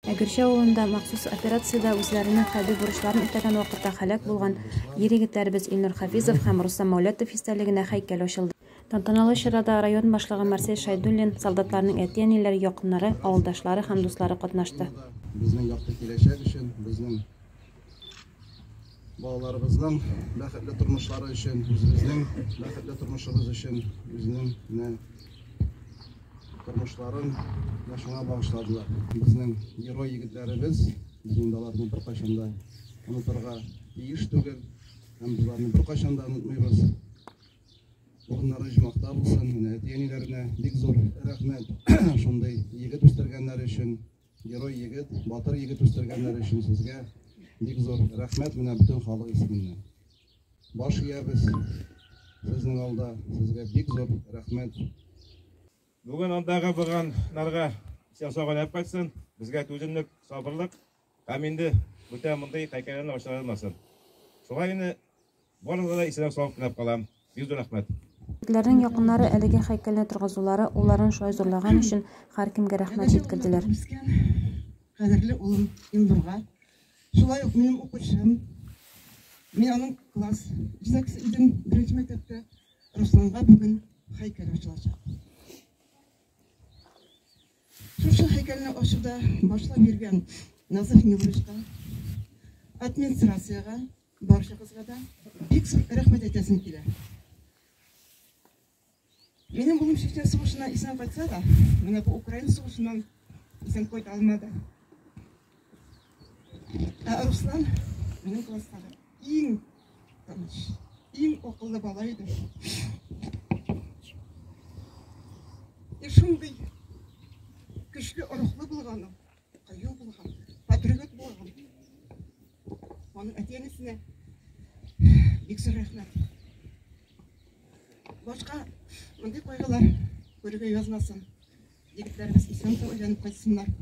Әгерҗе авылында махсус операциядә үзләренең хәрби бурычларын үтәгән вакытта һәлак булган ир-егетләребез Илнур Хафизов һәм Рустам Мәүләтов истәлегенә һәйкәл ачылды. Тантаналы чарада район башлыгы Марсель Шәйдуллин, солдатларның әти-әниләре, якыннары, авылдашлары һәм дуслары катнашты. Безнең якты киләчәк өчен, безнең балаларыбызның бәхетле тормышлары өчен, үзебезнең бәхетле тормышыбыз өчен үзенең менә тормышларын менә шуңа багышладылар. Безнең герой егетләребез, без инде аларны беркайчан да онытырга тиеш түгел һәм без аларны беркайчан да онытмыйбыз. Урыннары оҗмахта булсын. Менә әти-әниләренә бик зур рәхмәт. Шундый егет үстергәннәре өчен, герой егет, батыр егет үстергәннәре өчен сезгә бик зур рәхмәт менә бөтен халык исеменнән. Баш иябез сезнең алда, сезгә бик зур рәхмәт. Бүген андагы булганнарга исән сау әйләнеп кайтсын, безгә түземлек, сабырлык һәм инде бүтән мондый хәйкәлләрне ача алмасын. Шулай инде барыгызга да исәнлек саулык теләп калам. Бик зур рәхмәт. Егетләрнең якыннары әлеге һәйкәлне торгызулары, улларын шулай зурлаган өчен һәркемгә рәхмәт җиткерделәр. Үскән кадерле улым Илнурга, шулай ук минем укучым, мин аның класс җитәкчесе идем беренче мәктәптә, Русланга бүген һәйкәл ачылачак. Шушы һәйкәлне ачуда башлап йөргән Назыйф Ниловичка, администрациягә, барчагызга да бик зур рәхмәт әйтәсем килә. Минем улым Чечня сугышыннан исән кайтса да, менә бу Украина сугышыннан исән кайта алмады. Ә Руслан минем класстагы иң тыныч, иң акыллы бала иде. И шундый көчле рухлы булган ул, кыю булган, патриот булган. Аның әти-әнисенә бик зур рәхмәт. Башка мондый кайгылар күрергә язмасын. Егетләребез исән-сау әйләнеп кайтсыннар.